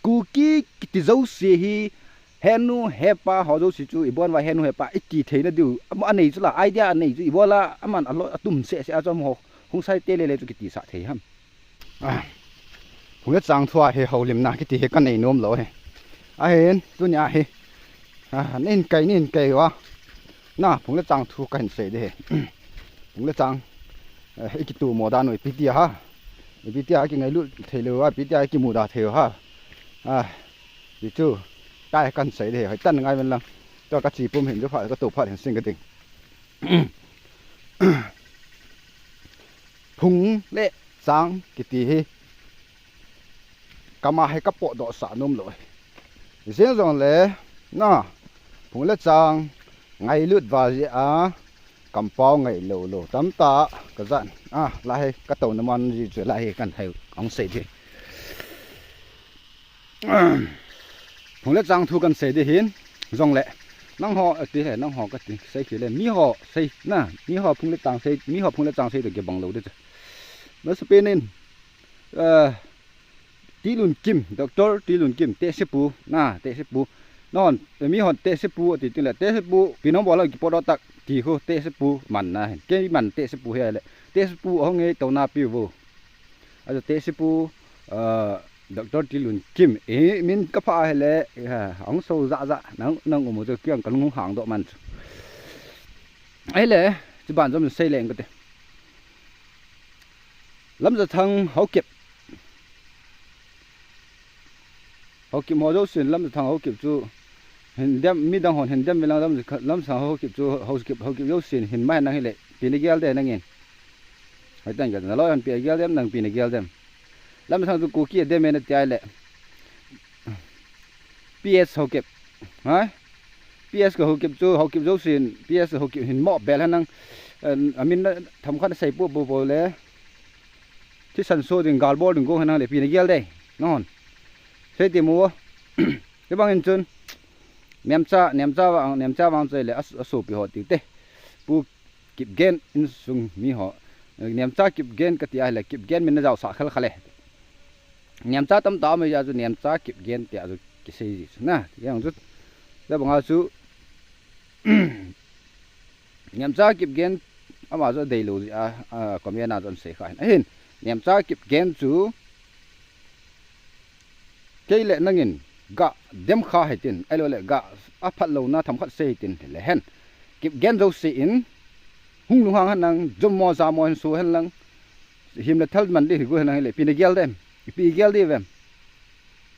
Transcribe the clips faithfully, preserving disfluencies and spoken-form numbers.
Kuki kiti jouse hi, henu hepa ho jouse chu, ibon uva henu hepa iti theina diu, ama anei chu la, idea anei chu, ibola aman alo atum seh seh a chu amaho Khongsai te le le chu kiti sah thei ham. Ah, Phung le Chang thua hi houlimna kiti hi kanei nom lou hi. Ahin, tunia hi. Ah, nin kai, nin kai uva. Na, Phung le Chang thu kahin sei ding hi. Phung le Chang, eh, ikitu mo dan u ipi ti ham. Ipi ti a kingailut thei lou a, ipi ti a kimuda thei u ham. Ah, ti chu, tai kahin sei ding hi, hoitah in ngai uvin lang. Tua kache pum hin, chu phat, katu phat hin sei kate. Phung le Chang kiti hi, kama hi kapotdoh sah nom lou hi. Ijeh inem jongle, na, Phung le Chang ngailut val jeh a, kampao ngailou lou tamtah kajan. Ah, lai hi katouna man ji chu lai hi kahin hou, hung sei ding. Phung le Chang thu kahin sei ding hin, jongle, nangho, ati le, nangho kati, sei kit le, miho, sei, na, miho Phung le Chang sei, miho Phung le Chang sei toh kibang lou ding chu. Masapen in, eh, Tilunkim, Doctor Tilunkim, tehsepu, na, tehsepu. Nahon, eh, mihon tehsepu ati teng le, tehsepu, ipi nabol ham kipotdoh tah, ti khu, tehsepu, man na hin. Keiman tehsepu hi ahile, tehsepu, ahung e, touna peh uvo. Ajo tehsepu, ah, Doctor Tilunkim, eh, min kaphah ahile, eh, ahung so ja ja, nang, nang um u chu kiang kalung hung hang doh man chu. Ahile, chuban jong sei leng kate. Lamjathang Haokip. Haokip ho jousen Lamjathang Haokip chu hin dem, midang hon hin dem uvin lang, Lamjathang Haokip chu, Haokip, Haokip jousen hin mai nang hile, ipi nagel dem nangin. Hoitah in gel, naloi hon ipi agel dem, nang ipi nagel dem. Lamjathang chu Kuki adem e nati ahile, P S Haokip. Ha? P S ka Haokip chu, Haokip jousen, P S Haokip hin mo bel hen lang, eh, amin na themkhat sei popo le. Thisan so ding, gal bol ding gong hen lang le, ipi nagel dem. Nahon. Sei temo. Hibang in chun. Nemcha, Nemcha vang, Nemcha vang chu le, a, asopi ho tiu te. Pu Kipgen insung mi ho. Nemcha Kipgen kati ahile, Kipgen min najao sah khel khel e. Nemcha tamtah um e, ajeh chu Nemcha Kipgen tia chu kisei ji chu na. Yang chu, tabang a chu, Nemcha Kipgen ama chu adei lou ji a, a, comment a chu ahin sei kha hin. Ahin, Nemcha Kipgen chu, kei le nangin, ga dem kha hitin, ahilou le ga aphat louna themkhat sei hitin, le hen. Kipgen jousen, hung lunghang hen lang, jom mo ja mo hin so hen lang, him le thal man ding hi gu hen lang hile, ipi nagel dem, ipi gel dem uvem.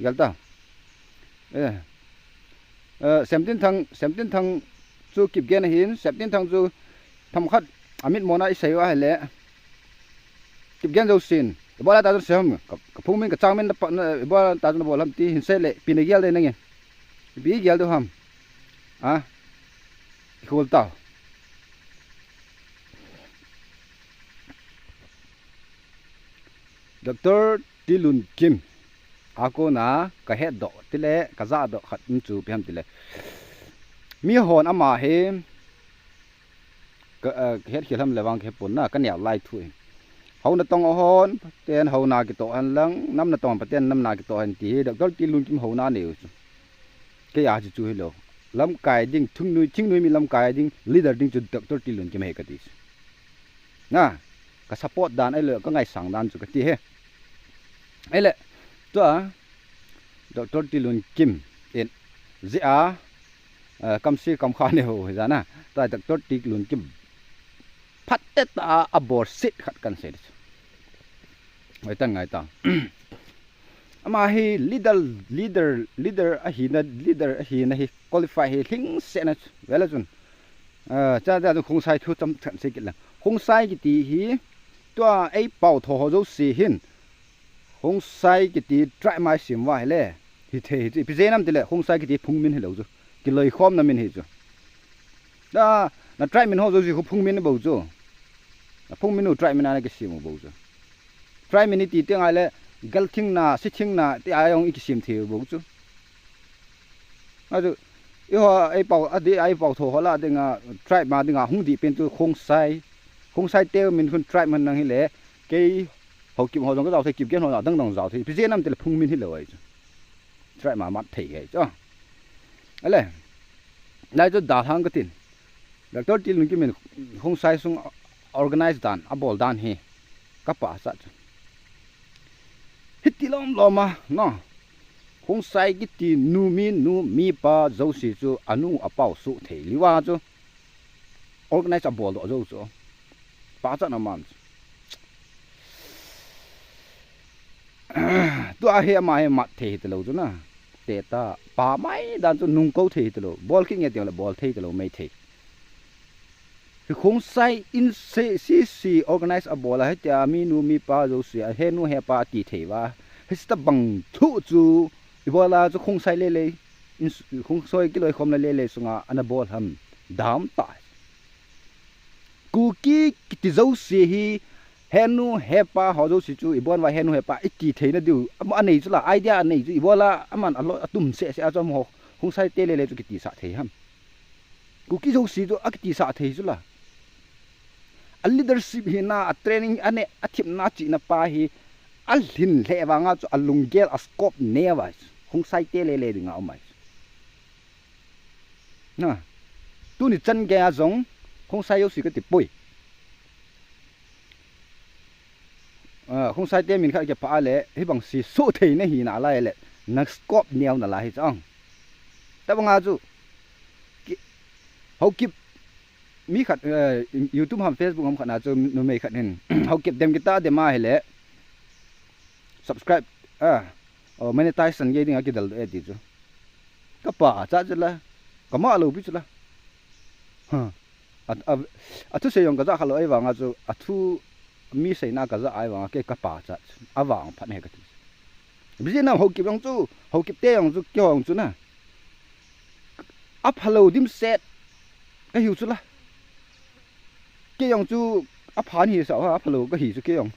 Gel ta. Eh. Eh, Semtinthang, Semtinthang chu Kipgen ahin, Semtinthang chu themkhat amit mona isei u ahile. Kipgen jousen. Ibola tah chun sei ham, ka, kaphung min, kachang min, na, ibola tah chun nabol ham ti hin sei le, ipi nagel dem nangin. Ipi gel diu ham. Ah. Ikhol ta. Doctor Tilunkim. A kona kahetdoh, tile, kajahdoh khat um chu ipi ham tile. Mihon ama hi, ka, eh, kahet khel ham le vang kahe pon na, kaneo lai thu hi. Hou natong a hon, ten houna kitoh hen lang, nam natong a pa ten nam na kitoh hen ti hi, Doctor Tilunkim houna anei u chu. Kei a chu chu hilou. Lamkai ding, thingnoi, thingnoi mi lamkai ding, leader ding chu Doctor Tilunkim ahi kati chu. Na, ka support dan ahilou, ka ngaisang dan chu kati hi. Ahile, tua, Doctor Tilunkim in, jeh a, eh, kamse kamkha nei ho hi jeh a na, tua Doctor Tilunkim phatecha a, abol set khat kahin sei ding chu. Hoitah in ngai ta. Ama hi leader, leader, leader ahina, leader ahina hi qualify hi lhingsetna chu, vele chun. Ah, cha cha chu Khongsai thu chomkhat sei kit lang. Khongsai kiti hi, tua eipao tho ho jouse hin, Khongsai kiti tribe mai sim uva hile, hithei hi chu. Ipi jeh ham tile, Khongsai kiti phung min hilou chu. Kiloikhomna min hi chu. Na, na tribe min ho jouse khu phung min bou chu. Na phung min u tribe min a na kisim u bou chu. Tribe min iti teng ahile, gal thingna, se thingna, ti a jong ikisim thei u bou chu. Achu, eiho, eipao, adeh a eipao tho ho lah dinga, tribe ma dinga hung dih pen chu Khongsai. Khongsai te min khun tribe man nang hile, kei Haokip ho jong kajao thei, Kipgen ho jong dang dang jao thei. Ipi jeh ham tile phung min hilou ahi chu. tribe ma mat thei hi chu. Ale, lai chu dalhang katin. Doctor Tilnunkim in Khongsai sung organize dan, abol dan hi kapachat chu. Hiti lom lom a, no. Khongsai kiti nu mi, nu mi pa jouse chu anu apau suh thei liu a chu. Organize abol doh jou chu. Pachat na man chu. Tua hi ama hi mat thei hitalou chu na. Teta, pa mai dan chu nung kou thei hitalou. Bol kit nge tiang le bol thei hitalou, mei thei. Hi Khongsai in se, C C organize abol a hitia mi nu mi pa jouse a he nu he pa ti thei uva. Hiti tabang thu chu ibol a chu Khongsai lele in s-, Khongsai kiloikhom le lele sunga ana bol ham. Dam ta. Kuki kiti jouse hi he nu he pa ho jouse chu ibon uva he nu he pa iti theina diu. Ama anei chu la, idea anei chu ibol a aman alo atum seh seh a chu amaho Khongsai te lele chu kitisah thei ham. Kuki jouse chu akitisah thei chu la. A leadership hina, a training, a ne, a themna chihna pa hi, a lhin lheh vanga chu a lunggel a scope neo a chu. Khongsai te lele dinga um a chu. Na. Tuni chan gei a jong, Khongsai jouse kati poi. Ah, Khongsai te min khat kiphah a le, hibang si suh thei na hina lai le, na scope neo na lai hi chang. Tabang a chu, ki, Haokip, mi khat, eh, YouTube ham Facebook ham khat na chu numei khat hin. Haokip dem kita dem a hile. Subscribe, ah, oh, monetize san gei dinga kidal doh e ti chu. Kapachat chu la. Kama lou pi chu la. Ha. A, a, a thusei jong kaja khalou ahivanga chu. A thu mi seina kaja ahivanga kei kapachat chu. Avang phat ne kati. Bijina Haokip jong chu. Haokip te jong chu. Kei jong chu na. Aphalou dimset. Kahiu chu la. Kei jong chu apha ni sa, aphalou kahi chu kei jong.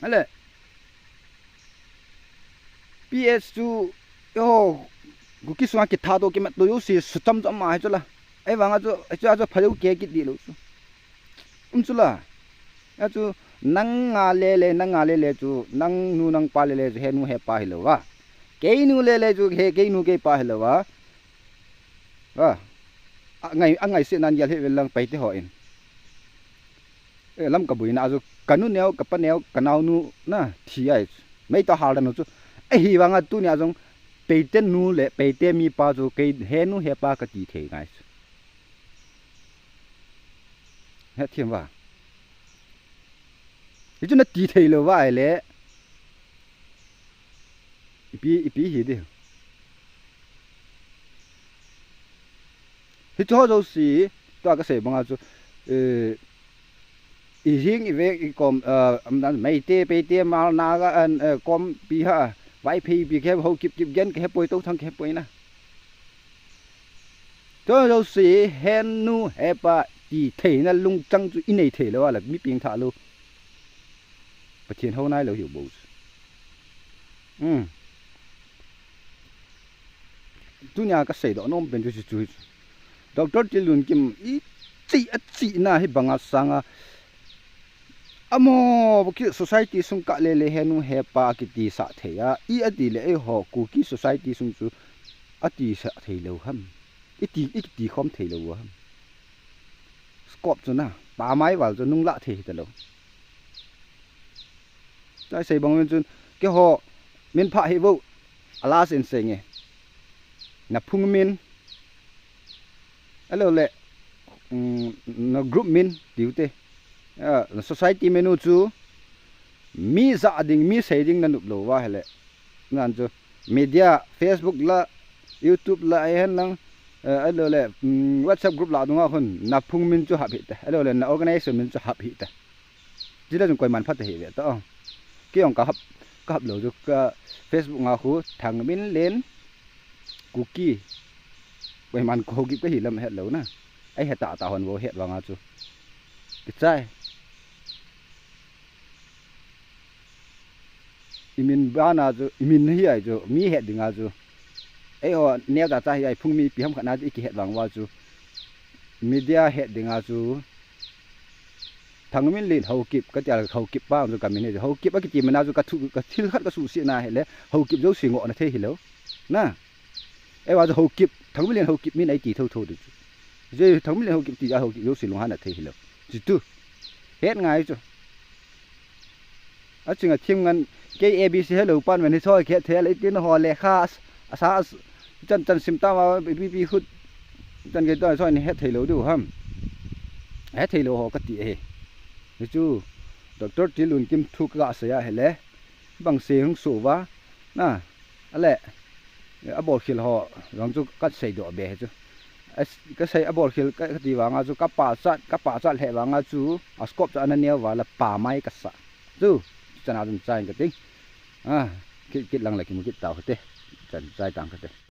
Ale. P S chu, yo, Kuki sunga kitha to kimat to jouse sutam chu ama hi chu la. Ahivanga chu, chu a chu phalou ke kiti lou chu. Um chu la. A chu nang nga lele, nang nga lele chu, nang nu nang pa lele chu, he nu he pa hilou va. Kei nu lele chu, he kei nu kei pa hilou va. A, a ngai, a ngaisih nan gel hi vel lang Paite ho in. E, Lamka boina a chu, kanu neo, kapa neo, kanaonu na thi ai chu. Mei to hal dan u chu. Ahivanga tunia jong Paite nu le Paite mi pa chu kei he nu he pa kati thei ngai chu. Hethem va. Hichu nati thei lou va ahile. Ipi, ipi hi di. Hichu ho jouse, tua kasei banga chu, eh, i hing i veng i kom, eh, am dan Meitei, Paite, Hmar, Naga, an, eh, kom pi ha, Vaiphei pi khe, Haokip kip gen khe poi, Touthang khe poi na. Tua jouse, he nu, he pa, ti theina lungchang chu i nei thei lou a la, mi pengthah lou. Pathen hou nai lou hiu bou chu. Um. Tunia kasei doh nom pen chu chu chu. Doctor Tilnunkim i chi a chihna hi banga sanga. Amo, ki society sung kah lele he nu he pa kitisah thei a. I ati le eiho Kuki society sung chu atisah thei lou ham. I ti, i kiti khom thei lou ham. Scope chu na, pa mai val chu nung lah thei hita lou. Chai sei bang min chun, keiho min pha hi vo, a last in sei nge. Na phung min, ahilou le, um, na group min, tiu te. Ah, na society min u chu, mi ja ding, mi sei ding na nop lou va hile. Nan chu, media, Facebook la, YouTube la, ahi hen lang, eh, ahilou le, um, WhatsApp group la dunga hun, na phung min chu hap hita, ahilou le, na organization min chu hap hita. Chule jong koiman phat ahi ve ta. Kei jong ka hap, ka hap lou chu ka Facebook nga khu Thangminlen Kuki. Koiman ko gip ka hi lam het lou na. Ai het ta ta hon vo het vanga chu. Kichai. I min bana chu, i min hi ai chu, mi het dinga chu. Eiho neo ta cha hi ai phung mi pi ham khat na chu i kihet vang uva chu. Media het dinga chu. Thangminlen Haokip, kati a Haokip pa chu kamin ahi. Haokip akiti min a chu kathu, kathil khat kasuhset na ahile, Haokip jouse ngoh na thei hilou. Na. Eiva chu Haokip, Thangminlen Haokip min eiti thotho ding chu. Jeh Thangminlen Haokip ti a Haokip jouse lunghan na thei hilou. Chuti. Het ngai chu. Aching athim ngan kei A B C helou pan ven hi soi khet thei le tin ho lekha as-, asa as-, chan chan sim tama B P hut chan kei to soi ni het thei lou diu ham. Het thei lou ho kati ahi. Hichu Doctor Tilunkim thu kasei ahile. Bang sei hung suva. Na. Ale. Abolkhel ho jong chu kasei doh be hi chu. As-, kasei abolkhel ka, kati vanga chu kapachat, kapachat lheh vanga chu a scope chu ana neo va la pamai kasa. Chu, chana chun chai kati. Ah, kit, kit lang la kimu kit tau kati. Chan chai tang kati.